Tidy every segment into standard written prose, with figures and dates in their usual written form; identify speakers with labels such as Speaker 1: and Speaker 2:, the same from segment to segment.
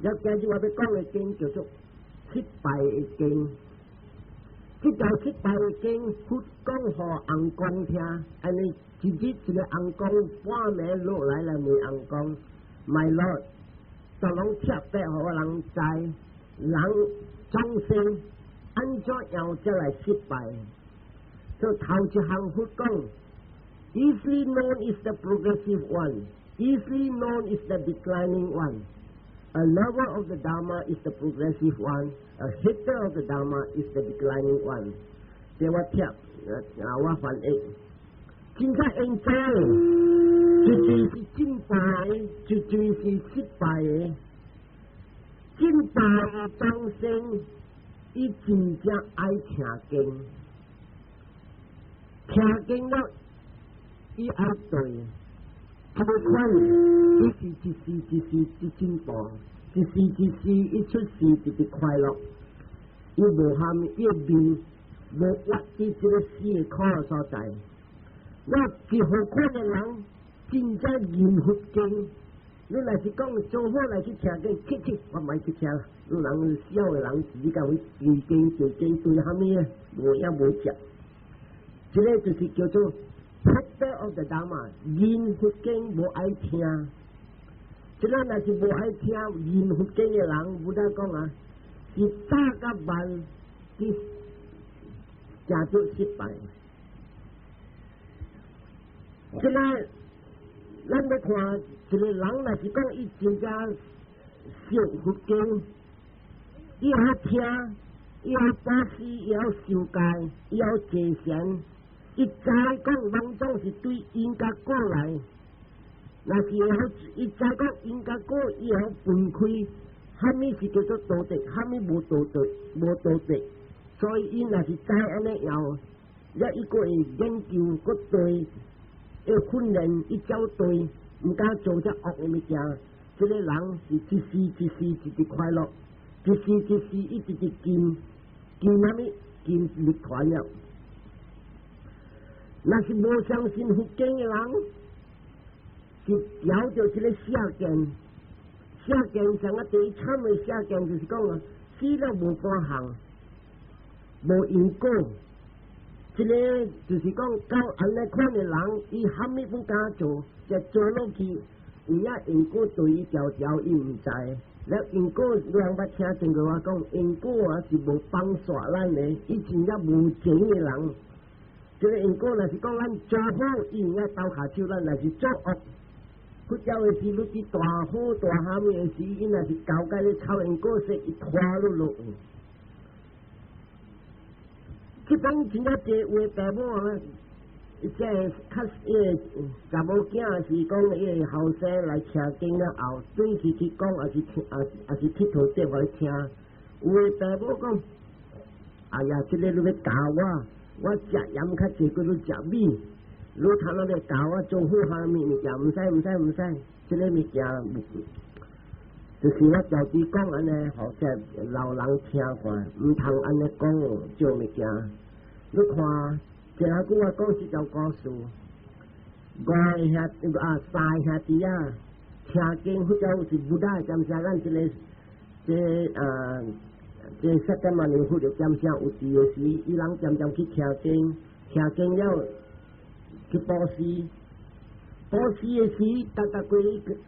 Speaker 1: 了今日我欲講的經叫做失敗的經。這條失敗的經，佛講予翁公聽，按呢一日一個翁公半暝落來來問翁公，My Lord，就攏拆白予我人知，人眾生按怎樣才來失敗？所以頭一項佛講，Easily known is the progressive one, easily known is the declining one. A lover of the Dharma is the progressive one, a hater of the Dharma is the declining one。這我貼，啊我翻譯，真正應知，絕對是進步的，絕對是失敗的。進步的眾生，伊真正愛聽經，聽經了，伊愛對。這個款，伊是一時一時一進步，一時一時伊出世直直快樂，伊無蝦米，伊面無活佇這個死的苦的所在。我一好款的人，真正認佛經。你若是講做好來去聽經，去去，我毋愛去聽。你人小的人，自己會對經對經對蝦米啊？無影無食。這個就是叫做 Hater of the Dharma，認佛經無愛聽。這個若是無愛聽認佛經的人，有得講啊，是早佮慢，是誠做失敗。這個咱欲看一個人，若是講伊真正熟佛經，伊曉聽，伊曉布施，伊曉受戒，伊曉坐禪。伊知講攏總是對因佮果來，若是會曉，伊知講因佮果，伊會曉分開，啥物是叫做道德，啥物無道德，無道德。所以伊若是知按呢樣，了伊閣會研究，閣對，會訓練，伊照對，毋敢做遮惡的物件。這個人是一時一時一直快樂，一時一時一直直進，進啥物？進涅槃了。若是無相信佛經的人，是枵著這個邪見，邪見上啊第一慘的邪見就是講啊，死了無關行，無因果。這個就是講到按呢款的人，伊啥物攏敢做，就做落去，有影因果對伊條條，伊毋知。了因果，你通捌聽前過我講，因果啊是無放煞咱的，伊真正無情的人。這個因果若是講咱做好，伊會鬥跤手；咱若是做惡，佛教的時，你佇大火大蝦米的時，伊若是交界咧抄因果說，伊拖你落去。這本真正濟有的爸母啊，這較伊個查某囝是講伊個後生來聽經了後，轉去去講，抑是聽，抑是𨑨迌電話聽。有的爸母講：哎呀，這個你欲教我，我食鹽較濟，過你食米，你頭仔欲教我做好蝦米物件，毋使毋使毋使，這個物件就是我常常講按呢，予這老人聽看，毋通按呢講這物件。你看，前下久我講這條故事，五個兄啊，三個兄弟啊，聽經佛教是 Buddha 占聲，咱這個這啊，這釋迦牟尼佛就占聲有佇的時，伊人漸漸去聽經，聽經了去布施，布施的時，逐逐過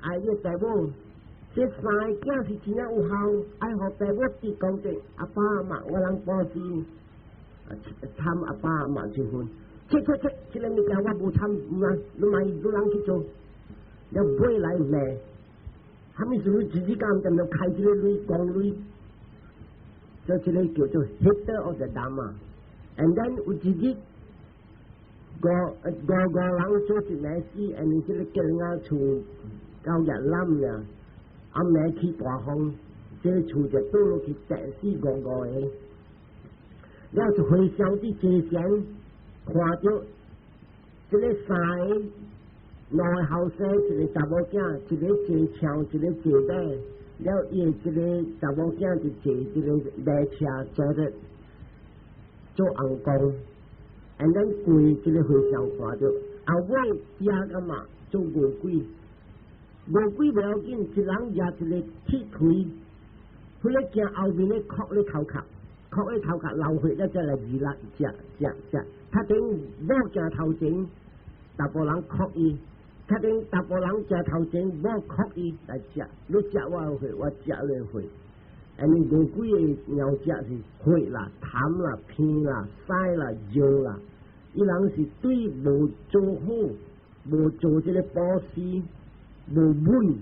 Speaker 1: 愛個爸母。這三個囝是真正有孝，愛予爸母佇講者，阿爸阿媽，我人布施，參阿爸阿媽一份。切切切，這個物件我無參，毋啊，你莫你人去做，了尾來罵，啥物事你自己敢踮咧開這個鐳講鐳，這這個叫做 hater of the Dharma。And then 有一日，五五五人做一暝死，因為這個叫人家厝到越南了。暗暝起大風，這個厝就倒落去，砸死五五個。了就和尚佇坐禪，看著這個三個兩個後生，一個查某囝，一個坐轎，一個坐馬。了伊的這個查某囝就坐這個馬車，坐著做尪公。And then 過這個和尚看著，後尾爹佮媽做餓鬼。餓鬼袂要緊，一人舉一個鐵錘，彼個鏡後面咧磕咧頭殼，磕咧頭殼流血咧，再來二力食食食。他頂某鏡頭前，查埔人磕伊；他頂查埔人鏡頭前，某磕伊來食。你食我的血，我食你的血。因為餓鬼的鳥食是血啦、痰啦、鼻啦、屎啦、尿啦，伊人是對無做好、無做這個布施、無穩、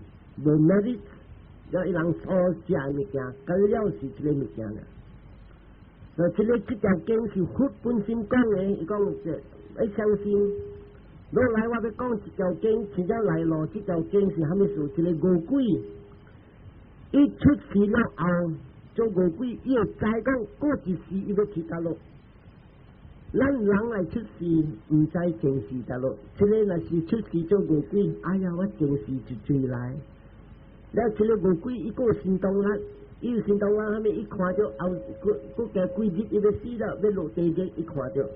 Speaker 1: 無 merit，了伊人所食的物件，到了是這個物件啦。所以這個這條經是佛本身講的，伊講這愛相信。落來我欲講一條經，真正來咯，這條經是蝦米事？一個餓鬼，伊出世了後做餓鬼，伊會知講過一世伊欲去佗落。咱人來出世，毋知前世佗落。這個若是出世做餓鬼，哎呀，我前世就追來。了，這個餓鬼伊閣有神通力，伊有神通力，蝦米？伊看著後閣閣加幾日伊欲死了，欲落地獄，伊看著。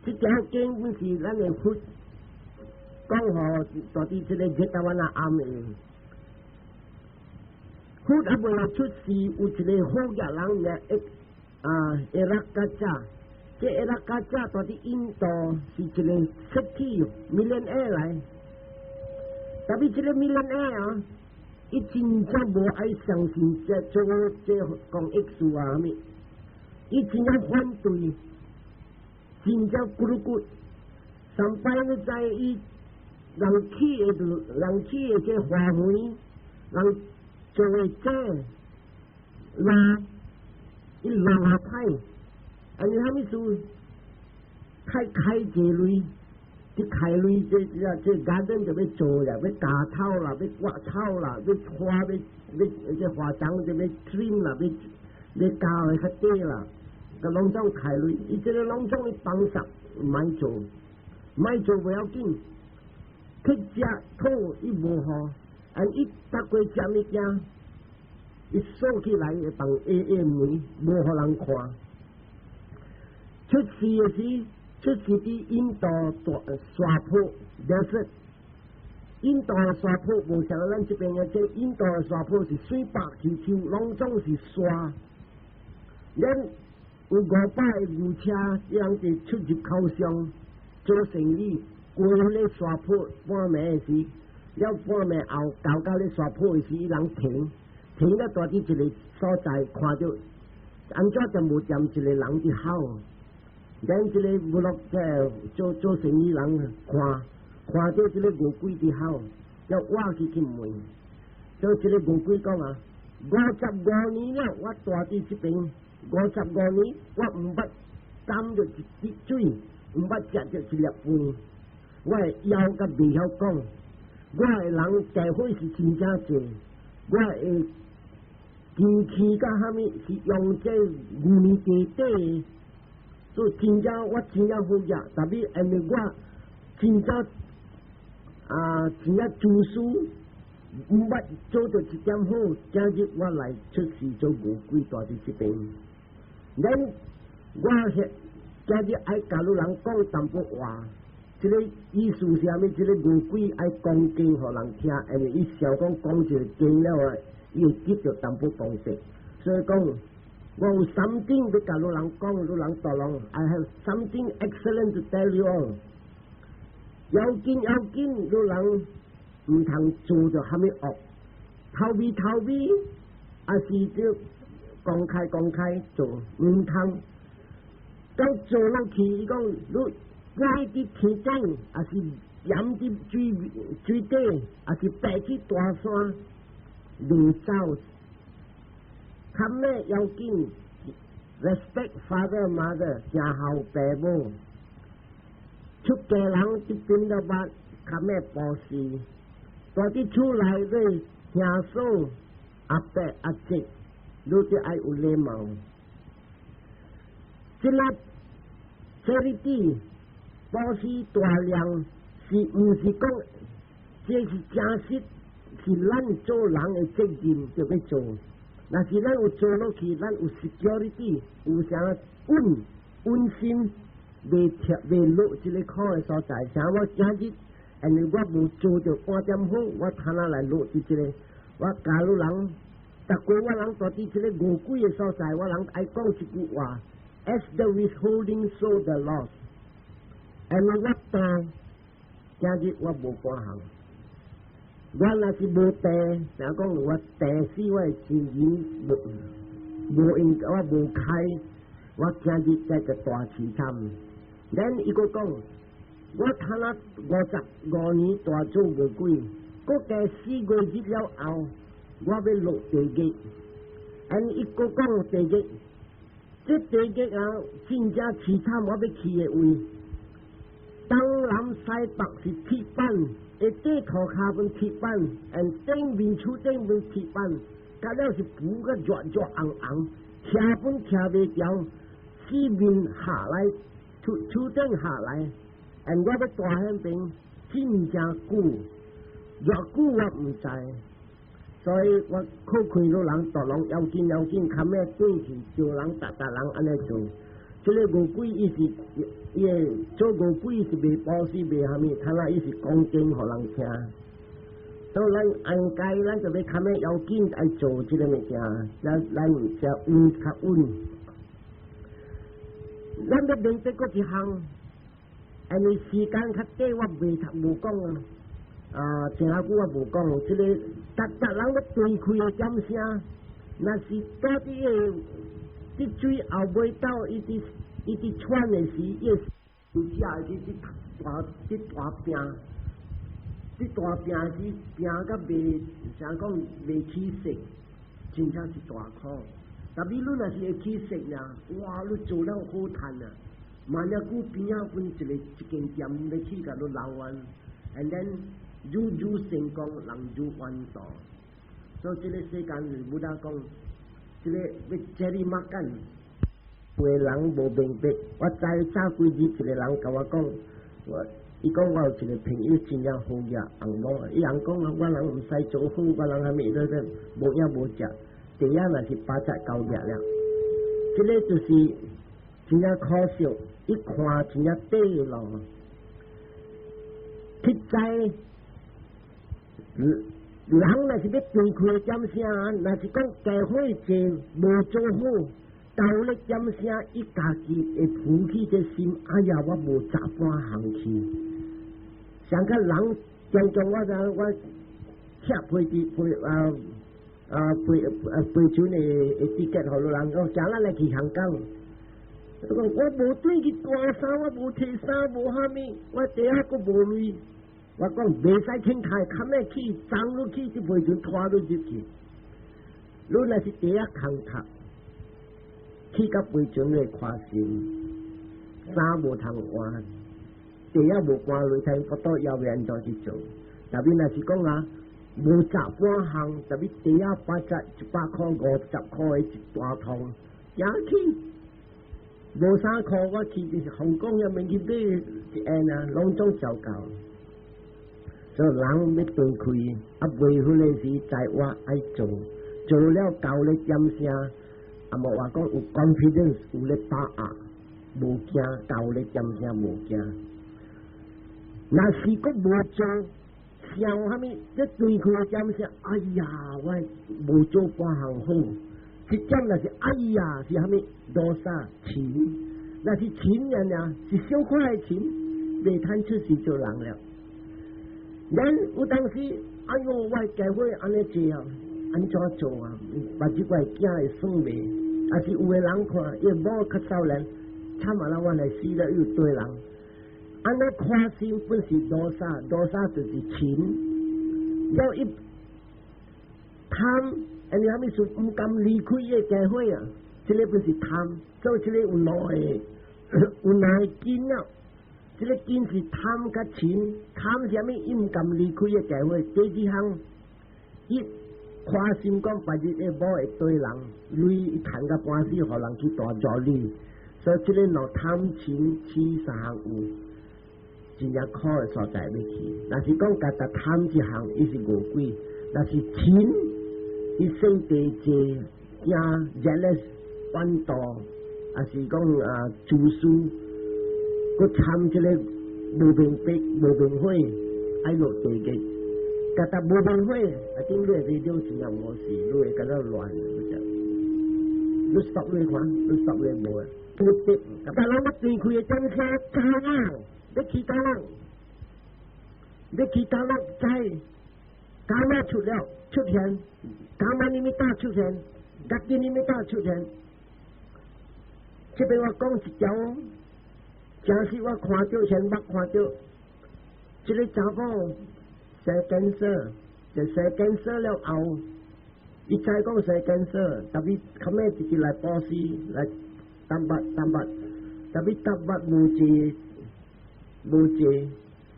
Speaker 1: 這條經本是咱的佛講予蹛佇這個熱達瓦那暗的。佛猶未來出世，有一個好額人名啊，埃拉加扎。這埃拉加扎蹛佇印度是一個實體 millionaire 來。特別這個 millionaire 啊，伊真正無愛相信這做這公益事啊，蝦米？伊真正反對，真正骨碌骨。上擺你知伊人起的人起的這花園，人做的這拉，伊拉歹，按呢蝦米事？開開這類，這開類這這這 garden 就欲做啦，欲割草啦，欲割草啦，欲花欲欲這花叢就欲 trim 啦，欲欲加的較短啦，個攏總開類，伊這個攏總伊幫殺莫做，莫做無要緊，去食土伊無予，按伊逐過食物件，伊鎖起來會放下下門，無予人看。出世的時，出世佇印度大沙坡，就是印度的沙坡無像咱這邊的，這印度的沙坡是水白起丘，攏總是沙。咱有500個牛車，人佇出入口商做生意，過彼個沙坡半暝的時，了半暝後到到咧沙坡的時，伊人停，停了蹛佇一個所在，看著按怎就無踮一個人佇吼。咱這個部落這做做生意人看，看著這個餓鬼佇吼，要挖去去問，所以這個餓鬼講啊，55年了，我蹛佇這邊五十五年，我毋捌擔著一滴水，毋捌食著一粒飯，我會枵甲袂曉講，我的人大伙是真正濟，我的機器佮蝦米是用這牛奶地底。所以真正我真正好額，特別因為我真正啊真正自私，毋捌做著一點好，今日我來出世做餓鬼蹛佇這邊。咱我是今日愛共汝人講淡薄話，這個意思是啥物？這個餓鬼愛講經予人聽，因為伊想講講一個經了啊，伊會得著淡薄功德，所以講，我有 something 欲共汝人講，汝人大龍，I have something excellent to tell you all。要緊要緊，汝人毋通做著蝦米惡，偷味偷味，抑是著公開公開做，毋通。當做落去，伊講汝飛佇天頂，抑是踮佇水水底，抑是爬去大山，路走。較尾要緊，respect father mother，敬孝爸母。出家人這邊都捌較尾布施，蹛佇厝內底兄嫂阿伯阿叔，你著愛有禮貌。這個 charity 布施大量是毋是講，這是真實，是咱做人的責任著欲做。若是咱有做落去，咱有 security，有啥穩穩心，袂跳袂落這個苦的所在。像我今日，因為我無做著半點好，我通哪來落佇這個？我假如人逐過我人住佇這个餓鬼的所在，我人愛講一句話：As the withholding, so the loss。因為我定，今日我無半項。我若是無定，若講我定死我的錢銀無無用，我無開，我今日這個大淒慘。咱伊閣講，我趁了55年大做餓鬼，閣加4個月了後，我欲落地獄。按伊閣講地獄，這地獄啊，真正淒慘，我欲去的位，東南西北是鐵板，下底塗跤本鐵板，按頂面厝頂面鐵板，甲了是浮個熱熱紅紅，徛本徛袂牢，四面下來，厝厝頂下來，按我欲蹛彼邊真正久，偌久我毋知，所以我鼓勵老人，大人要緊要緊，較咩過去，叫人逐逐人按呢做。這个餓鬼伊是伊會做餓鬼是袂布施袂蝦米，他那伊是講經予人聽。所以咱應該咱就欲較咩要緊愛做這个物件，咱咱才穩較穩。咱欲明白閣一項，因為時間較短，我袂讀無講啊。啊，真久我無講，這個逐逐人欲斷開的點聲，若是蹛佇個佇水後尾到伊佇伊佇喘的時，伊會食佇佇大佇大拼，佇大拼時拼甲袂，啥講袂起色，真正是大苦。但是你若是會起色爾，哇！你做了好趁啊！萬一久邊仔分一個一間店欲起共你留完，and then 愈愈成功，人愈冤道。所以這個世間是 Buddha 講，這個欲這裡馬干，有的人無明白。我知早幾日一個人共我講，我伊講我有一個朋友真正好額紅某，伊人講啊，我人毋使做好，我人啥物都都無影無食，第一若是八十九額了。這個就是真正可惜，一看真正對咯，去知。人若是欲斷開點聲，若是講加火濟無做好，道力點聲，伊家己會浮起這心，哎呀，我無十半項去。上個人常常我知我拆飛機飛啊啊飛啊飛船的的 ticket 予人講，叫咱來去香港。講我無轉去大衫，我無提衫，無蝦米，我袋仔閣無鐳。我講袂使凊彩，較咩去，送你去，這飛船拖你入去。你若是袋仔空殼，去到飛船會看心，衫無通換，袋仔無搬落去，腹肚枵欲按怎去做？特別若是講啊，無十半項，特別袋仔八十100箍50箍的一大桶，行去。無衫褲，我去香港也免去買一件啊，攏總照夠。所以人欲斷開，啊，袂彼個時在我愛做，做了夠咧點聲，啊，無話講有 confidence 有咧把握，無驚夠咧點聲無驚。若是閣無做，想蝦米？這斷開點聲，哎呀，我無做半項好。這點若是哎呀，是蝦米？dosa 嗔，若是嗔爾爾，是小可的嗔，袂通出世做人了。咱有當時，哎喲，我家伙按呢做啊，按怎做啊？別日我的囝會算袂？抑是有的人看，伊某較少年，慘啊！我來死了又對人，按呢看心本是 dosa，dosa 就是嗔，了伊貪，因為蝦米事毋甘離開伊個家伙啊？這個本是貪，所以這個有兩個，有兩個根啊。這個根是貪佮嗔，貪啥物？伊毋甘離開個家伙。第二項，伊誇心講別日的某會對人，鐳伊趁甲半死，予人去大助理。所以這個兩貪嗔痴三項有，真正苦的所在欲去。若是講家己貪一項，伊是餓鬼；若是嗔，伊生地濟驚 jealous 怨妒，抑是講啊自私。閣參這個無明白、無明火，愛落地獄。覺得無明火，啊，頂你 radio 真正無事，你會感覺亂，不只。你 stop 你看，你 stop 你無啊？你得，但人要斷開的點聲，教人，要去教人，要去教人知，教人出了出現，kamma nimitta 出現，gati nimitta 出現。這邊我講一條，真是我看到先捌看到，這個查某生 cancer，就生 cancer 了後，伊知講生 cancer，tapi 較尾直直來布施來淡薄淡薄，tapi 淡薄無濟無濟，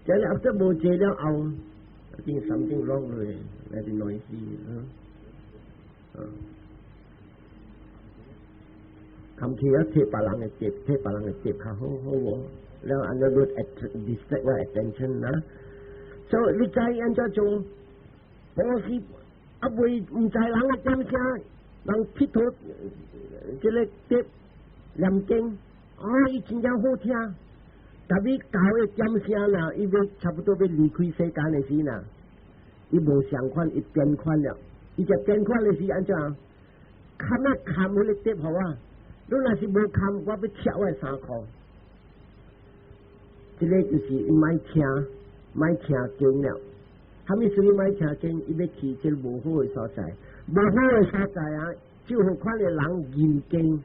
Speaker 1: 這個後無濟了後，I think something wrong 咧，very noisy，嗯，嗯。含去啊，提別人的碟，提別人的碟較好好無？了按呢你 distract 我 attention 啦。所以你知按怎做？布施啊，未毋知人的點聲，人鐵佗這個碟念經，啊，伊真正好聽。tapi 教的點聲啦，伊欲差不多欲離開世間的時啦，伊無相款，伊變款了。伊就變款的時按怎？冚啊冚彼個碟予我。你若是無冚，我欲拆我的衫褲。這個就是伊莫聽，莫聽經了。啥物事伊莫聽經？伊欲去這個無好的所在，無好的所在啊，就予款的人認經，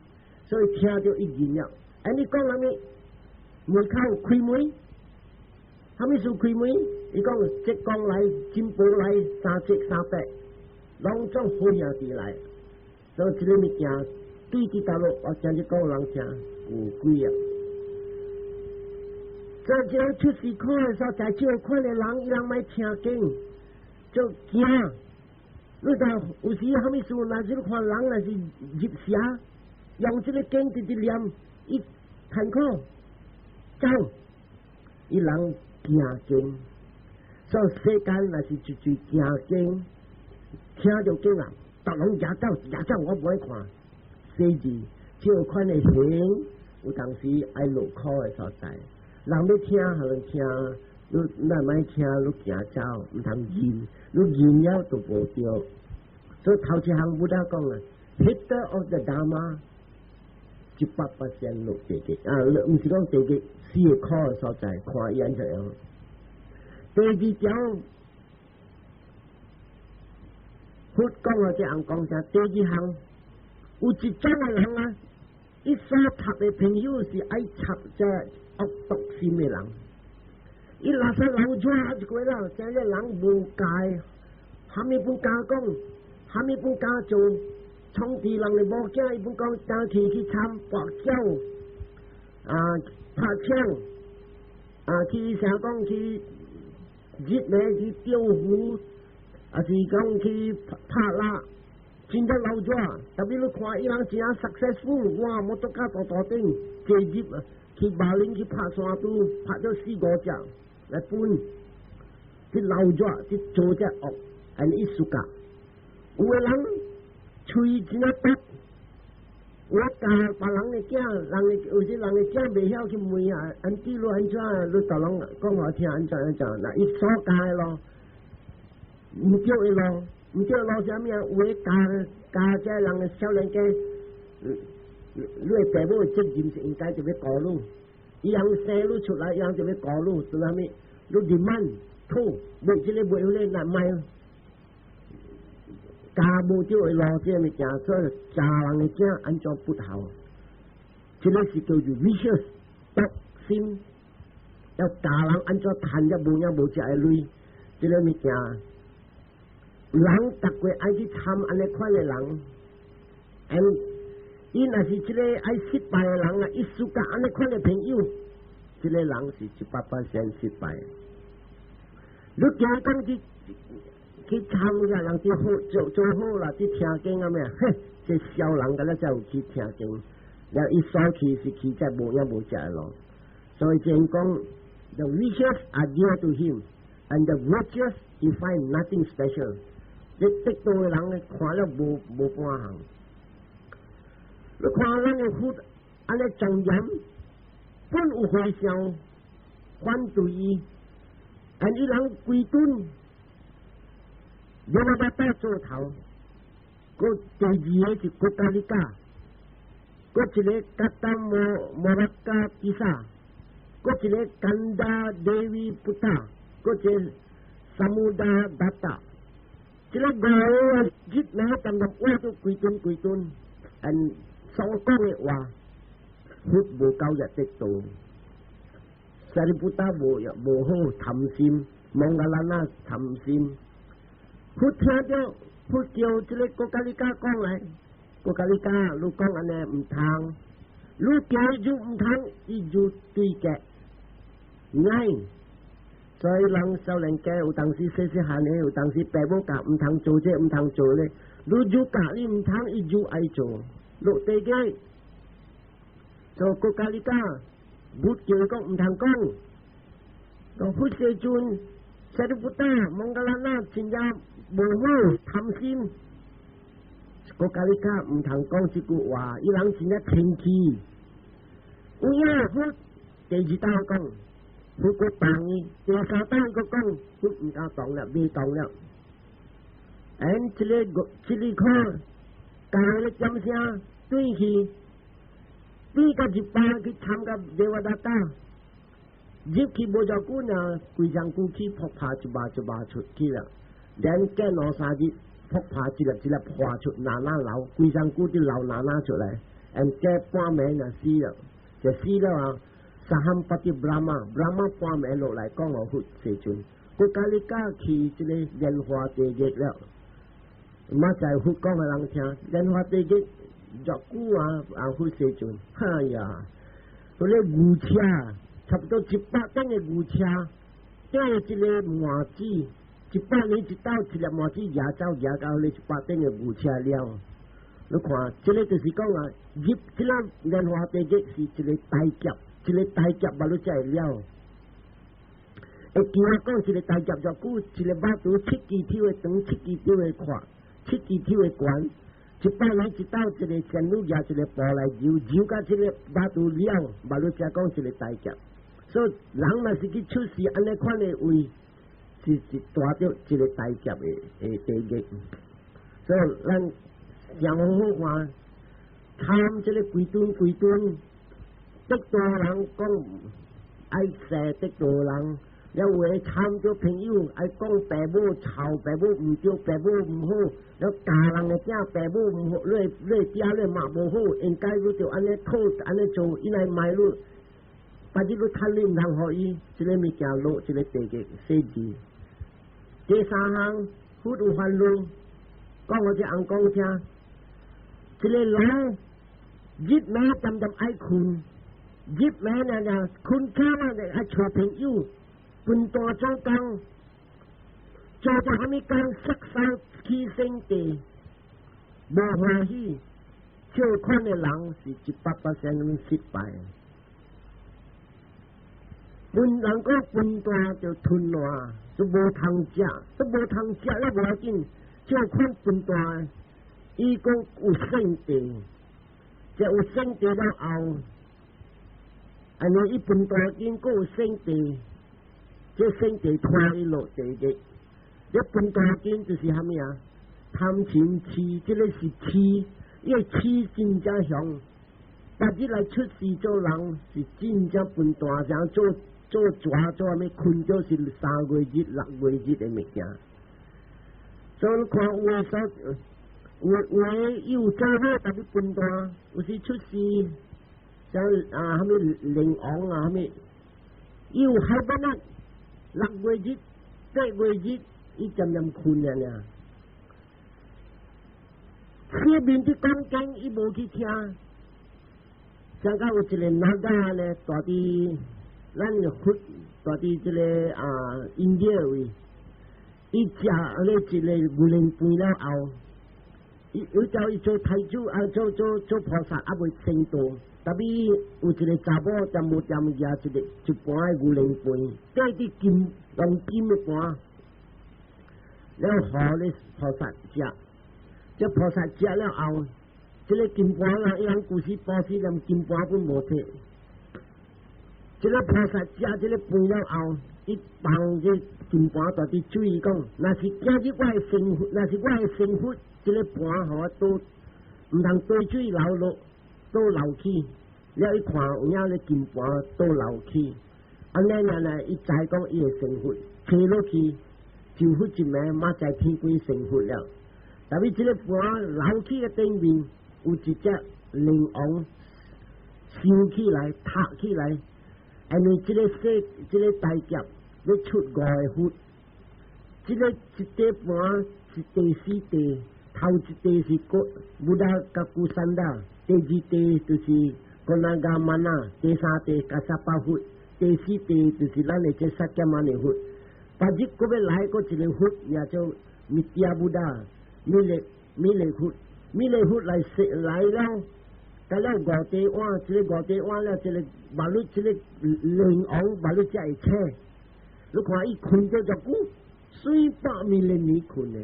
Speaker 1: 所以聽著伊認了。哎，你講啥物？門口開門，啥物事開門？伊講浙江來、金箔來，三浙三百，攏總好兄弟來。所以這個物件對佇大陸，我今日講人聽有鬼啊！這這個出事苦的所在，這款的人，伊人莫聽經，就驚。你看有時啥物事，若是你看人若是入邪，用這個經直直念，伊艱苦走，伊人驚經。所以世間若是一濟驚經，聽著經啊，逐攏舉走舉走，我無愛看。細字這款的形，有當時愛落苦的所在。人欲聽，予人聽，你若莫聽，你驚走，毋通認，你認了就無對。所以頭一項 Buddha 講啊，Hater of the Dharma，100%落地獄啊！毋是講地獄四個苦的所在，看伊按怎樣。第二條，佛講啊，這項講啥？第二項，有一種的人啊，伊所合的朋友是愛插這惡毒心的人，伊垃圾流出一過啦，這個人無戒，啥物不敢講，啥物不敢做，創治人的某囝，伊本講早起去參跋筊，啊，拍槍，啊，去啥講去日咧去釣魚，還是講去拍獵，真正老熱。tapi 你看伊人真 successful，哇，摩托卡大大頂，坐入啊，去馬林去拍山豬，拍咗四五隻來分，去老熱去做這惡，按呢意思教。有的人喙真正毒，我教別人的囝，人的有些人的囝袂曉去問啊，安怎你按怎，你逐人講予聽按怎按怎，那伊所教的咯，毋對的路，毋對的路啥物啊？有的教教這人的少年家，你的爸母的責任是應該就欲顧你，伊人生你出來，伊人就欲顧你，是啥物？你 demand 討，賣這個賣彼個，若賣。教無對的路，這個物件，所以教人的囝按怎不孝？這個是叫做 vicious 毒心，要教人按怎趁這無影無食的鐳，這個物件，人逐個愛去參按呢款的人，and 伊若是這個愛失敗的人啊，伊輸甲按呢款的朋友，這個人是100%失敗。你驚講去去參下人去好做做好啦，去聽經啊咩？嘿，這小人敢若才有去聽經，了伊所去是去在無影無食的路。所以講講，the vicious are dear to him, and the virtuous he find nothing special。你得道的人咧，看了無無半項。你看咱的佛按呢莊嚴，本有和尚反對伊，按伊人歸頓。Devadatta 做頭，閣第二個是 Kokalika，閣一個 Katamoraka Tissa，閣一個 Kanda Deviputta，閣一個 Samudadatta。這个五个日暝當中活到幾頓幾頓，and 所講的話，佛無夠日得到。Sariputta 無無好貪心，Moggallana 貪心。佛聽著，佛叫這个 Kokalika 講來，Kokalika，你講按呢毋通，你叫伊就毋通，伊就對個愛。所以人少年家有當時細細漢的，有當時爸母教毋通做這個，毋通做那個，你就教伊毋通，伊就愛做。落地獄，做 Kokalika，佛叫伊講毋通講，講佛世尊，Sariputta、Moggallana 真正無好貪心，Kokalika 毋通講這句話，伊人真正生氣。有影佛第二道講，佛閣動伊，第三道閣講，佛毋敢動了，未動了。哎，這个這个看，教咧點聲轉去，轉到一半去參加 Devadatta，入去無偌久呢，規身軀起泡泡一肉一肉出去了，連過兩三日，泡泡一粒一粒破出，哪哪流，規身軀都流哪哪出來，and 過半暝就死了，就死了啊！Sahampati Brahma，Brahma 半暝落來講予佛世尊，Kokalika 去這个蓮華地獄了，嘛在佛講予人聽，蓮華地獄偌久啊，啊佛世尊，哎呀，彼个牛車差不多100頂的牛車，載一个麻子，100年一斗一粒麻子，舉走舉到咧100頂的牛車了。你看，這个就是講啊，入這个蓮華地獄是一个大劫，一个大劫嘛，你才會了。會記我講一个大劫偌久，一个肉肚七支手的長，七支手的闊，七支手的懸，100年一斗，一个仙女舉一个布來揉，揉到這个肉肚了，嘛你才講一个大劫。所以人若是去出世按呢款的位，是帶著一个大劫的地獄。所以咱上好看，貪這个幾頓幾頓，得道人講愛踅得道人，有話參著朋友愛講爸母臭爸母毋對，爸母毋好，了教人的囝爸母毋好，你囝你嘛無好，應該你著按呢討按呢做，伊來賣你，別日你趁你毋通予伊，這个物件落這个地獄死字。第三項，佛有煩惱，講予這翁公聽，這个人日暝恬恬愛睏，日暝呢呢睏起來愛揣朋友，分單做工，做著蝦米工，殺生起生地，無歡喜，這款的人是100% 失敗。分人講分單就吞爛，都無通食，都無通食了無要緊，這款分單，伊講有聖地，這有聖地了後，按呢伊分單緊，閣有聖地，這聖地拖伊落地獄。這分單緊就是蝦米啊？貪嗔痴，這个是痴，因為痴真正凶。別日來出世做人是真正分單，像做做蛇做蝦米，睏著是3月日、6月日的物件。所以你看有的所有有的有做好，但是分單，有時出世像啊蝦米靈王啊蝦米，伊有害不啊，6月日、8月日，伊漸漸睏了爾。前面佇講經，伊無去聽。像講有一個 Naga 咧，蹛佇咱佛，蹛佇這个啊印度位，伊食咧一个牛奶飯了後，伊伊叫伊做太子啊，做做做菩薩，猶未成道。特別有一個查某踮無踮舉一个一盤的牛奶飯，帶佇金黃金的盤，了予咧菩薩食。這菩薩食了後，這个金盤啊，伊人舊時布施連金盤本無摕。這个菩薩食這个飯了後，伊放這金盤蹛佇水講，若是今日我會成佛，若是我會成佛，這個盤予我倒，毋通對水流落，倒流去。了伊看有影咧金盤倒流去，按呢爾呢，伊知講伊會成佛，吹落去就佛一暝，明仔天光成佛了。但是這個盤流去的頂面有一隻靈王收起來、塔起來，因為這個世這個大劫欲出五個佛，這個一塊盤是第四地，頭一塊是個 Buddha Kakusandha，第二塊就是 Konagamana，第三塊 Kassapa 佛，第四塊就是咱的這釋迦牟尼佛。別日閣欲來閣一個佛，名做 Metteyya Buddha，彌勒彌勒佛，彌勒佛來世來了，得了五塊碗，這個五塊碗了，這個馬路這個靈王馬路才會醒。你看伊睏咗遮久，四百萬年睏的，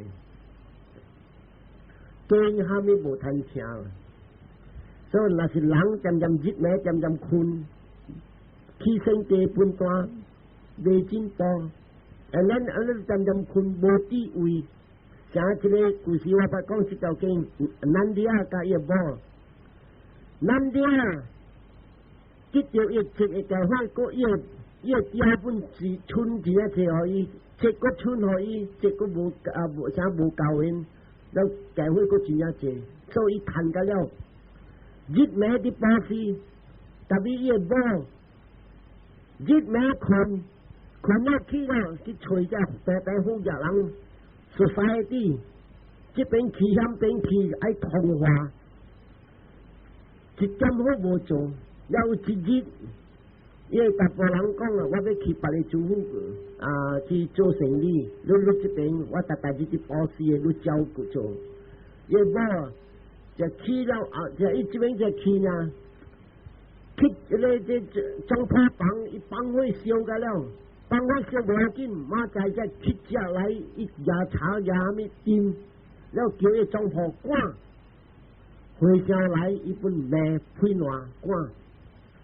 Speaker 1: 經啥物無通聽。所以若是人漸漸入暝，漸漸睏，起身地分大，袂進步。啊，咱按呢漸漸睏無智慧，像這個故事我捌講這條經，Nandiya佮伊某，Nandiya 得著伊一個教法，閣伊伊個第二本是剩真濟予伊，這閣剩予伊，這閣無啊無啥無夠因，了教會閣真正濟，所以趁甲了，日暝佇布施，特別伊個某日暝睏。睏了去了，去揣這白白富額人，society 這邊去遐邊去愛通話，一點好無做，了有一日，伊個查埔人講啊，我欲去別个州府啊去做生意，你你這邊我逐逐日佇布施的，你照顧做。伊某就去了啊，就伊這邊就去呢，去這個這總鋪房，伊放火燒甲了。放火燒無要緊，明仔載七隻來，伊舉柴舉啥物點，了叫伊總鋪趕，和尚來伊本罵屁爛趕，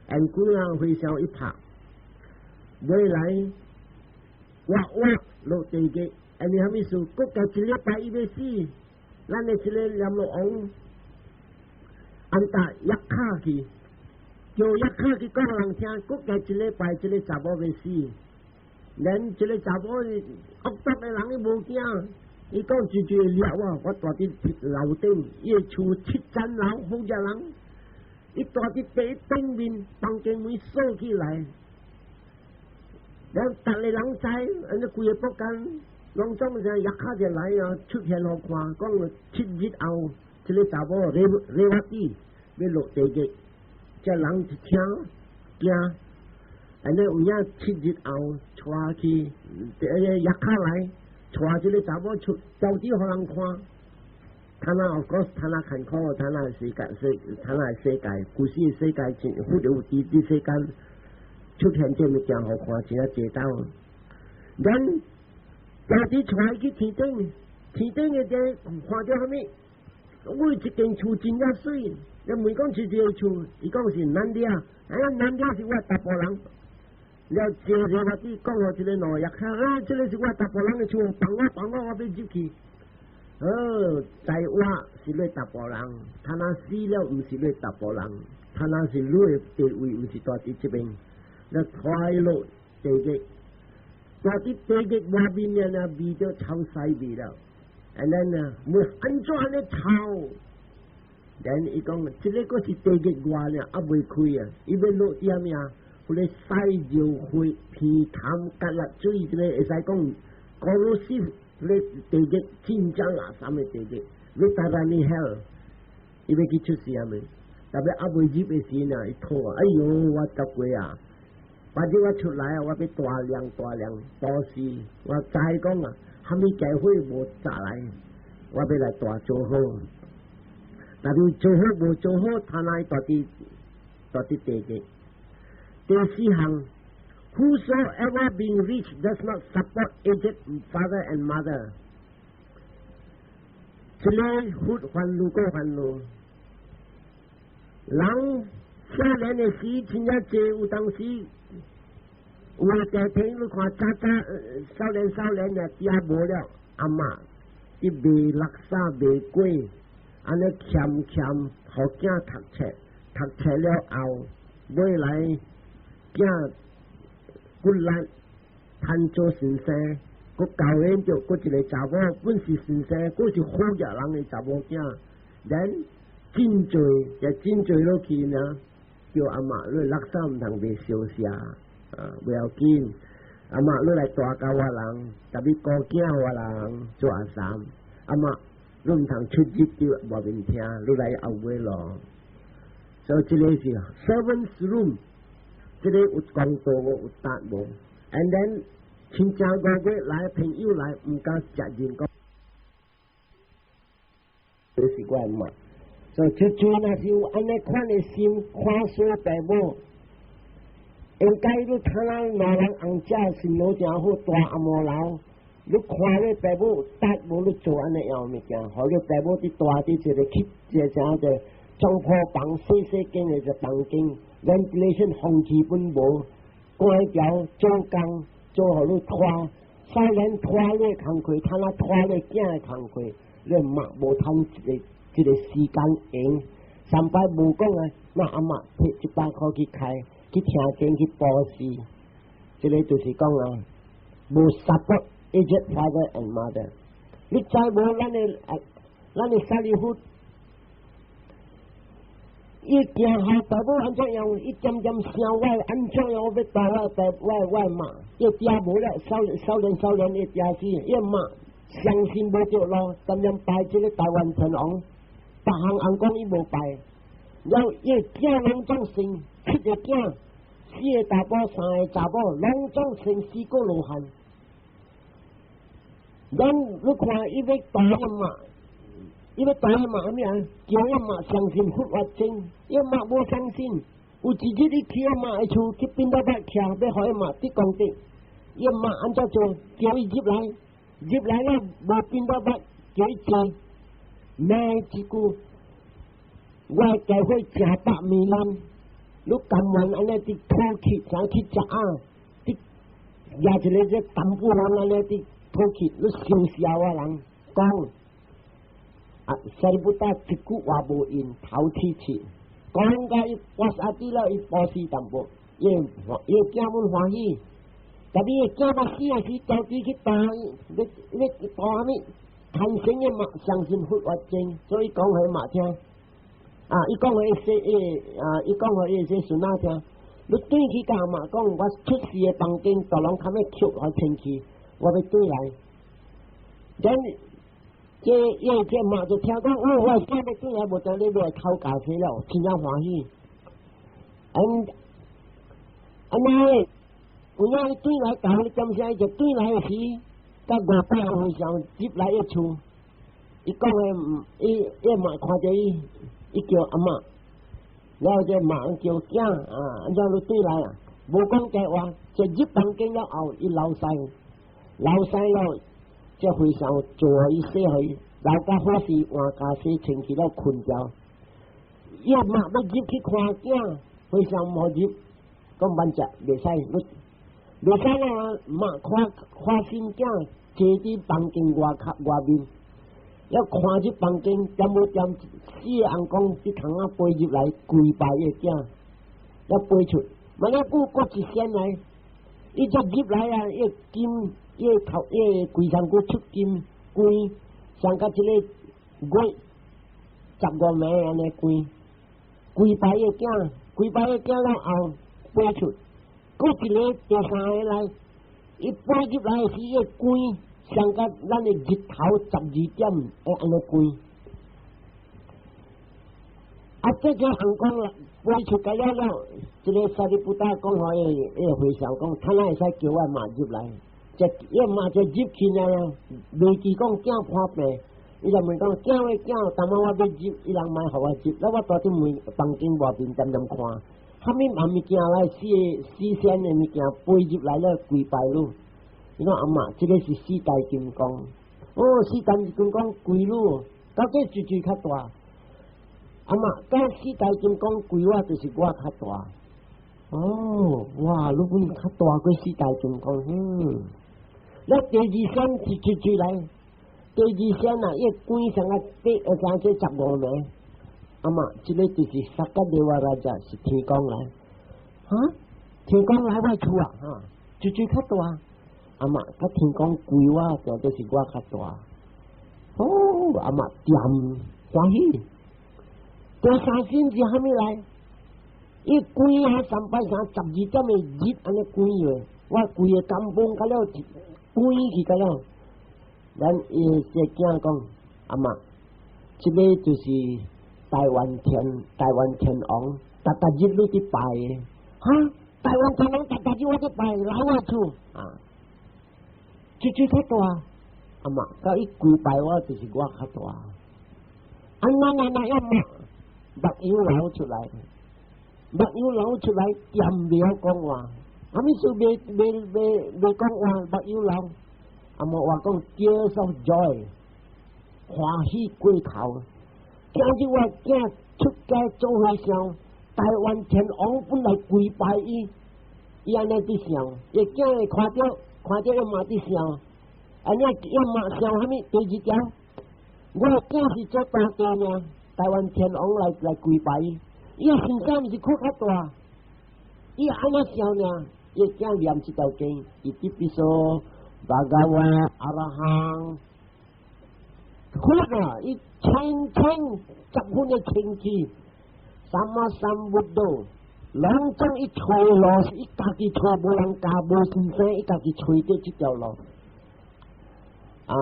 Speaker 1: 按幾啊和尚一拍，尾來活活落地獄，按呢啥物事？閣加一禮拜伊欲死，咱的這個閻羅王按搭 yakkha 去，叫 yakkha 去講人聽，閣加一禮拜，這個查某欲死。連這個查某惡毒的人伊無驚，伊講一句掠我，我蹛佇樓頂，伊的厝七層樓，好隻人，伊蹛佇地頂面，房間門鎖起來，了逐個人知，按呢規个國間，攏總是 yakkha 就來啊，出現予看，講7日後，這個查某 Revati 欲落地獄，這人一聽驚。按呢有影7日後，帶去，這個 yakkha 來，帶這個查某出，到底予人看。他那 of course，他那艱苦，他那世界世，他那世界，古時世界真佛有佇佇世間出現這物件予看，真正濟道。咱到底帶去天頂，天頂的這看著啥物？我一間厝真正媠，你問講是這個厝，伊講是 Nandiya，哎呀，Nandiya 是我查埔人。了，這個我佇講予這個兩 yakkha，啊，這個是我查埔人的厝，放我放我，我欲入去。哦，在活是你查埔人，他若死了毋是你查埔人，他若是你的地位，毋是蹛佇這邊，你快樂地獄，蹛佇地獄外面呢，味著臭屎味了。按呢呢，問按怎按呢臭？然伊講，這個閣是地獄外呢，猶未開啊，伊欲落佇啥物啊？彼個屎尿血鼻痰芥辣水，這個會使講，corrosive 咧地獄真正垃圾的地獄，Vaitarani hell，伊欲去出世啊未？特別猶未入的時呢，伊吐啊！哎喲，我得過啊！反正我出來啊，我欲大量大量布施，我知講啊，啥物機會無砸來，我欲來大做好。但是做好無做好，他那蹛佇蹛佇地獄。第四項，Whosoever being rich does not support aged father and mother。這個佛煩惱閣煩惱，人少年的時真正濟，有當時有的家庭你看早早少年少年的爹無了，阿嬤佇賣垃圾賣粿，按呢俭儉，予囝讀冊，讀冊了後，尾來囝骨力，趁做先生，閣交緣著閣一個查某，本是先生，閣是好額人的查某囝，then 真濟就真濟落去呢，叫阿嬤你垃圾毋通賣燒聲，啊，不要緊，阿嬤你來帶教我人，特別顧囝我人做阿三，阿嬤你毋通出入佇外面聽，你來後尾咯。所以這個是 servants room，這個有公道無有答無，and then 親戚五月來朋友來，毋敢食人講，這是我的媽。所以就做若是有按呢款的心，看衰爸母，應該你睇咱老人紅姐心腦誠好，大阿毛老，你看你爸母達無你做按呢樣物件，予你爸母佇大佇一個去一個啥個床鋪房細細間的一個房間，ventilation 風氣本無，關掉做工做予你拖，少年拖你工課，睇咱拖你囝的工課，你嘛無趁一個。這個時間閒，三擺無講啊，那阿嬤提100箍去開，去聽經去布施，這個就是講啊，無 support aged father and mother。你知無？咱的沙利弗，伊行後爸母按怎樣？伊漸漸想我按怎樣？我欲帶我爸我我媽，伊爹無了，少少年少年伊爹死，伊媽相信無著路，漸漸拜這個台灣天王。逐項尪公伊無拜，了後伊囝攏總生七個囝，四個查埔，三個查某，攏總生四個羅漢。咱你看伊欲帶阿媽，伊欲帶阿媽啥物啊？叫阿媽相信佛法真，伊媽無相信。有一日伊去阿媽的厝去變到擺徛，欲予阿媽得功德。伊媽按怎做？叫伊入來，入來了無變到擺，叫伊坐。罵一句，我教會食百面難，你甘願按呢佇吐氣，啥去食啊？佇舉一個這淡薄人按呢佇吐氣，你相笑我人講，啊，沙利布達一句話無應，頭氣氣，講甲伊跋沙佇了，伊布施淡薄，伊伊囝阮歡喜，特別伊囝欲死啊時，投資去打伊，欲欲打啥物？貪生的嘛，相信佛法真，所以講予媽聽。啊，伊講予伊說，伊啊，伊講予伊說孫仔聽。你轉去共阿媽講，我出世的房間，大人較欲吸予清氣，我欲轉來。then 這伊這媽就聽講，哦，我囝欲轉來，無當你欲來討價錢了，真正歡喜。嗯，按呢，有影伊轉來，共你點聲，伊就轉來的時。甲500和尚入來伊厝，伊講的，伊伊媽看著伊，伊叫阿嬤，了後這媽叫囝啊，按怎你轉來啊？無講假話，就入房間了後，伊流屎，流屎了，這和尚做伊洗予伊，流甲好勢換家洗清氣了睏著。伊阿媽欲入去看囝，和尚毋予入，講慢食，袂使，你袂使啦，媽看看新囝。坐佇房間外口外面，要看這房間點無點，四個尪公佇窗仔飛入來跪拜伊囝，要飛出，無了久閣一仙來，伊才入來啊！伊金，伊頭，伊規身軀出金光，像甲這個月15暝按呢光，跪拜伊囝，跪拜伊囝了後飛出，閣一個第三個來，伊飛入來時，伊光。像甲咱的日頭12點會按呢光，啊！這個尪公啦，飛出來了了，這個沙利布達講予伊伊和尚講，他哪會使叫我媽入來？這伊媽就入去了，未記講囝破病，伊就問講囝喂囝，當晚我欲入，伊人莫予我入，了我蹛佇門房間外面恬恬看，啥物嘛物件來，四個四仙的物件飛入來了，跪拜汝。伊講阿嬤，這個是四大金剛。哦，四大金剛跪汝，到底誰誰較大？阿嬤，講四大金剛跪我，就是我較大。哦，哇！你本較大過四大金剛，嗯。那第二聲是出出來，第二聲啊，伊關上啊，八三這15暝。阿媽，這個就是薩迦デ瓦拉遮是天公來，哈？天公來我厝啊，哈？就最較大。阿媽，佮天公跪我，就就是我較大。哦，阿媽恬歡喜。第三聲是蝦米來？伊跪啊三擺三12點的日按呢跪的，我規个甘榜甲了跪去甲了。咱伊個囝講，阿媽，這個就是大梵天，大梵天王，逐逐日你佇拜的，哈？大梵天王逐逐日我佇拜，來我厝啊，這這較大，阿媽，佮伊跪拜我就是我較大。啊那那那要目目油流出來。目油流出來，恬袂曉講話，啥物事袂袂袂袂講話，目油流。啊無話講 tears of joy，歡喜過頭。今日我囝出家做和尚，大梵天王本來跪拜伊，伊按呢佇想，伊囝會看著看著伊嘛佇想，按呢伊嘛想啥物？第二條，我囝是做大家爾，大梵天王來來跪拜伊。伊心肝毋是擴較大，伊按呢想爾，伊囝念這條經，伊ติปิโสภะคะวาอะระหัง，好啊！伊清清十分的清氣，三瑪三佛道，攏總伊揣路是伊家己揣，無人教，無先生，伊家己揣著這條路。啊，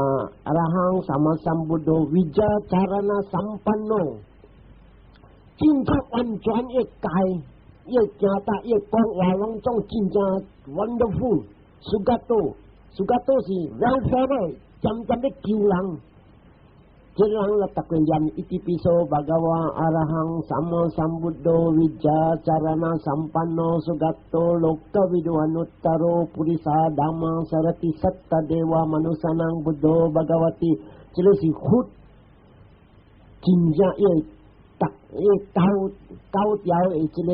Speaker 1: 阿羅漢三瑪三佛道，วิชชาจารณะสัมปันโน。真正完全一界，伊行達，伊講話攏總真正 wonderful，สุคะโต，สุคะโต是 welfare，針針欲救人。這個人來逐個念伊ติปิโสภะคะวาอะระหังสัมมาสัมพุทโธวิชชาจารณะสัมปันโนสุคะโตโลกวิดูอนุตตโรปุริสาธัมมสารถิสัทธเทวะมนุสสานังพุทโธภะคะวติ，這個是佛真正伊逐伊高高調的這個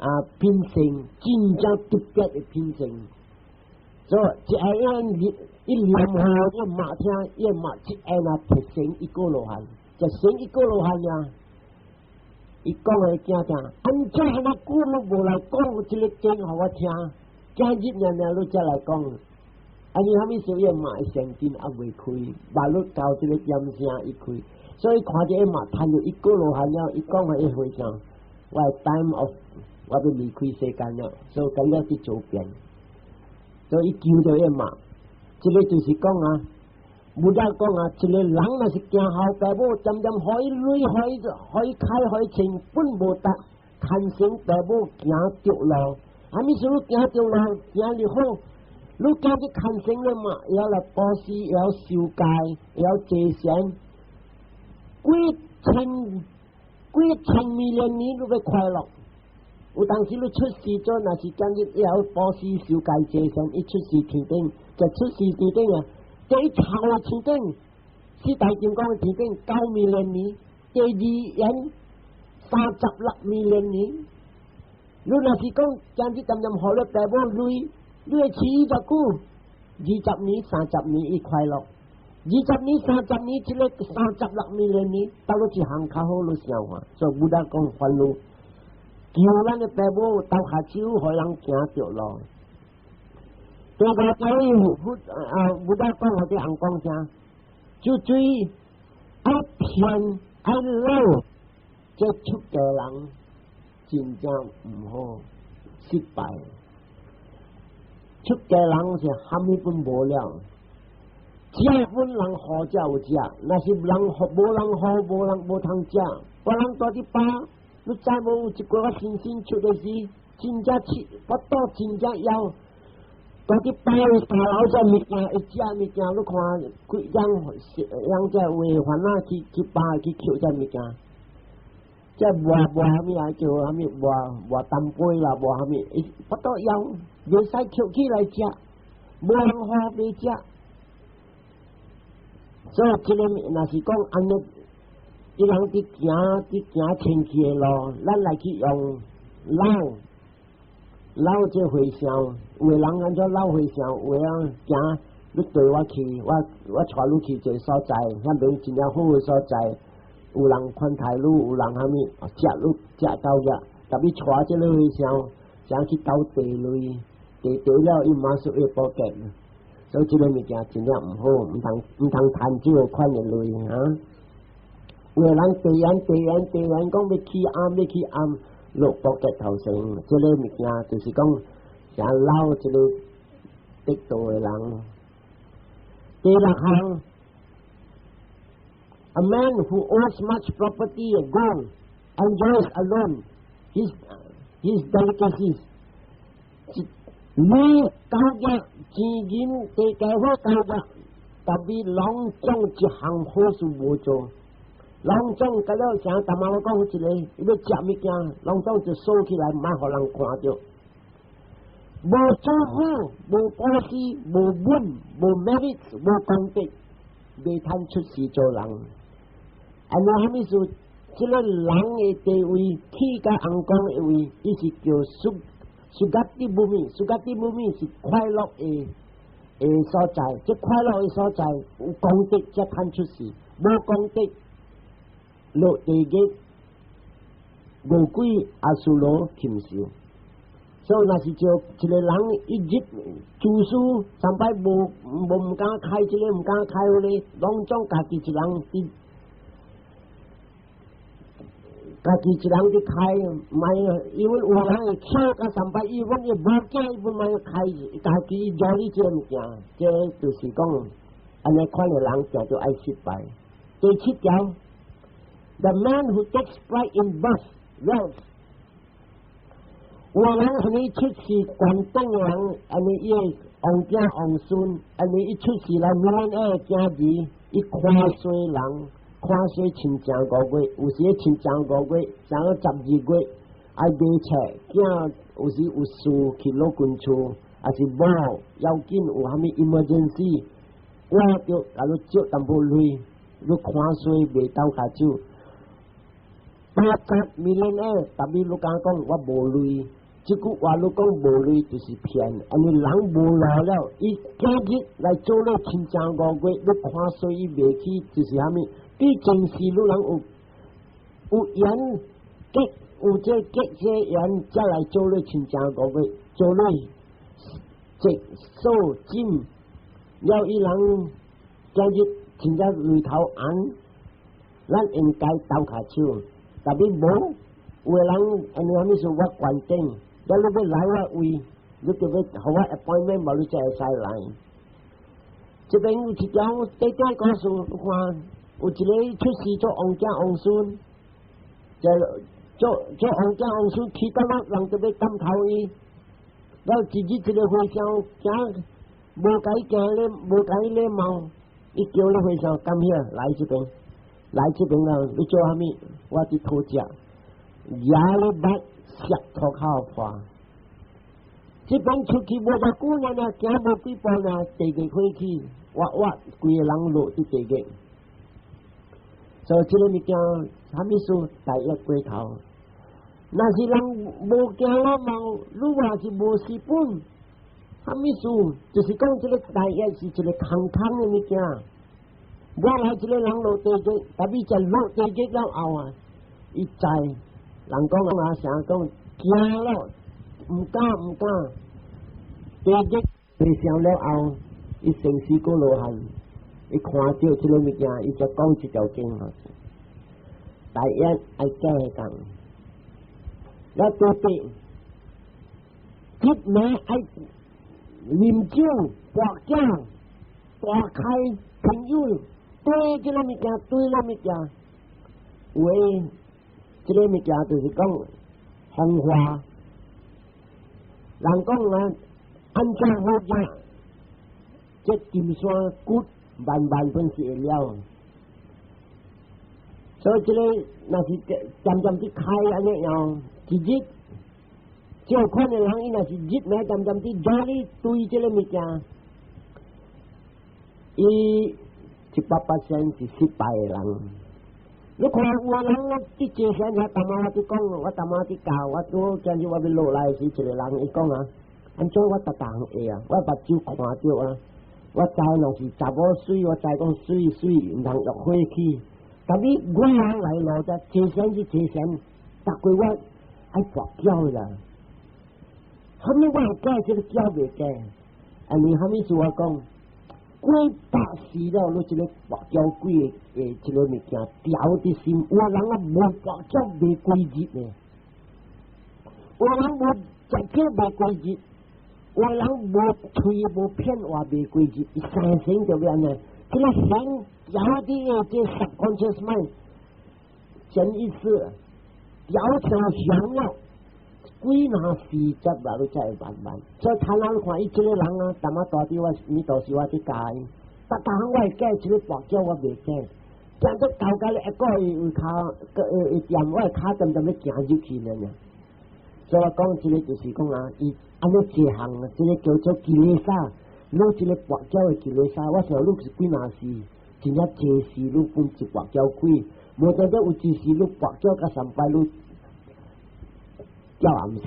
Speaker 1: 啊品性，真正特別的品性。所以這樣一念好，伊嘛聽，伊嘛一下那提成一個羅漢，就成一個羅漢呀。伊講予囝聽，按怎遐久攏無來講這個經予我聽，今日爾爾你才來講。啊，你啥物事伊嘛會善根猶未開，目睭到這個點聲伊開，所以看著伊嘛趁著一個羅漢了，伊講予伊回想，我 time of 我欲離開世間了，所以佮了去周邊，所以伊求著伊嘛。這個就是講啊，無得講啊，一個人若是行孝爸母，漸漸予伊鐳，予伊予伊開，予伊清，本無得牽成爸母行著路。啥物事你行著路，行入好，你行去牽成了嘛，會曉來布施，會曉受戒，會曉濟善，幾千幾千萬年你欲快樂。有當時你出世做，若是今日會曉布施受戒濟善，伊出世天頂，就出世天頂啊！第一頭天頂，四大金剛的天頂9萬年，第二緣36萬年。你若是講今日漸漸予你爸母鐳，你會飼偌久？20年、30年伊快樂，20年、三十年，這個36萬年，到底一項較好你想看？所以無得講煩惱。求咱的爸母鬥跤手，予人行著路。第五條佛啊，無得講或者人講啥，就注意愛騙愛老，這出家人真正毋好失敗。出家人是蝦米本無了，食本人好才有食，若是人無人好，無人無通食，別人蹛佇飽。你知無有一寡先生出的是真正吃，腹肚真正枵，蹛佇飽的大樓這物件，會食物件，你看幾樣樣這話番仔去去飽去抾這物件，這磨磨啥物啊叫啥物磨磨淡杯啦，磨啥物，伊腹肚枵，袂使抾起來食，無人予袂食。所以這個若是講按呢。伊人佇行佇行清氣的路，咱來去用腦摎這和尚，有的人按怎摎和尚，有的人行，你綴我去，我帶你去一个所在，遐邊真正好的所在，有人款待你，有人啥物，食你食到額，特別帶這个和尚，想去斗地雷，地地了伊馬上會報警，所以這個物件真正毋好，毋通趁這個款的鐳啊！有的人地緣地緣地緣，講欲起暗欲起暗，落報警頭先，這個物件就是講想撈這個得道的人。第六項，A man who owns much property and gold enjoys alone his delicacies。你交業錢銀地計好交業，特別攏總一項好事無做，攏總甲了像淡仔我講一個，伊欲食物件，攏總就鎖起來，毋愛予人看著。無做好，無布施，無本，無 merit，無功德，袂通出世做人。按呢啥物事？這個人的地位，去甲尪公的位，伊是叫 Sugati bhumi，Sugati bhumi 是快樂的所在。這快樂的所在有功德才通出世，無功德落地獄，餓鬼阿修羅禽獸。所以若是叫一個人一日做事，三擺無無毋敢開這個，毋敢開彼個，攏總家己一人佇，家己一人佇開，毋愛，因為有人會巧甲三擺，伊阮伊無驚，伊本愛開，家己做你這個物件，這就是講，按呢款的人定著愛失敗。第七條，The man who takes pride in birth, wealth。有人按呢出世懸頂的人，按呢伊的王子王孫，按呢伊出世來阮的囝兒，伊看衰人，看衰親情5月，有時親情五月，上個12月愛買冊，囝有時有事去老君厝，抑是某要緊有啥物 emergency，我著共你借淡薄鐳，你看衰袂鬥跤手。80 millionaire，特別你敢講我無鐳，這句話你講無鐳就是騙，因為人無路了，伊今日來做了親情五月，你看衰伊袂起，就是啥物？對前世你人有緣結有這結這緣，才來做了親情五月，做了積數金，了伊人今日真正鐳頭紅，咱應該鬥跤手。特別無，有的人按呢啥物事我懸頂，了你欲來我位，你就欲予我 appointment，無你才會使來。這邊有一條短短故事，你看有一個出世做王子王孫，就做王子王孫去到那人就欲砍頭伊，了一日一個和尚行，無共伊行禮，無共伊禮貌，伊叫咧和尚 come here 來這邊。來這邊了，你做啥物？我佇討食，牙咧捌石塗口破。這邊出去無偌久爾爾，行無幾步爾，地獄火起，活活規个人落佇地獄。所以這個物件，啥物事大業過頭。若是人無驚老毛，你若是無蝕本，啥物事？就是講這個大業是一個空空的物件。我來一個人落地獄，特別在落地獄了後啊，伊知人講啊，啥講驚了，毋敢毋敢。地獄地上了後，伊成四個羅漢，伊看著這個物件，伊就講這條經啊。大業愛加講，了對對，日暝愛啉酒、跋筊、大開朋友。對這個物件，對那物件，有的這個物件就是講風化。人講啊，按怎好食？這金山骨慢慢分是會了。所以這個若是漸漸佇開按呢樣，一日這款的人，伊若是日暝漸漸佇努力對這個物件，伊100%是失敗的人。你看有個人我佇坐禪遐，逐擺我佇講，我逐擺佇教，我拄今日我欲落來時，一個人伊講啊，按怎我逐逐會啊？我目睭看著啊，我知若是查某媠，我知講媠媠，毋通欲火起。但是我人來路遮坐禪是坐禪，逐過我愛跋筊啦。後面我會改這個筊袂改，按呢啥物事我講？過百世了，你這個跋筊鬼的這個物件牢佇心，有人啊無跋筊袂過日呢，有人無食酒袂過日，有人無喙無騙話袂過日，伊三生就欲按呢，這個心牢佇的這 subconscious mind，潛意識牢成響了。幾若時節啦，你才會慢慢。所以頭人看伊這個人啊，淡仔大啲我，你到時我佇教伊，逐逐項我會改，這個跋筊我袂改。行到頭家一個伊有跤，會會踮我的跤踮踮欲行入去呢爾。所以我講這個就是講啊，伊按呢這項，這個叫做 kilesa，你這個跋筊的 kilesa，我想你是幾若時，真正這時你本一跋筊鬼，無代表有一時你跋筊甲上擺你。叫暗死，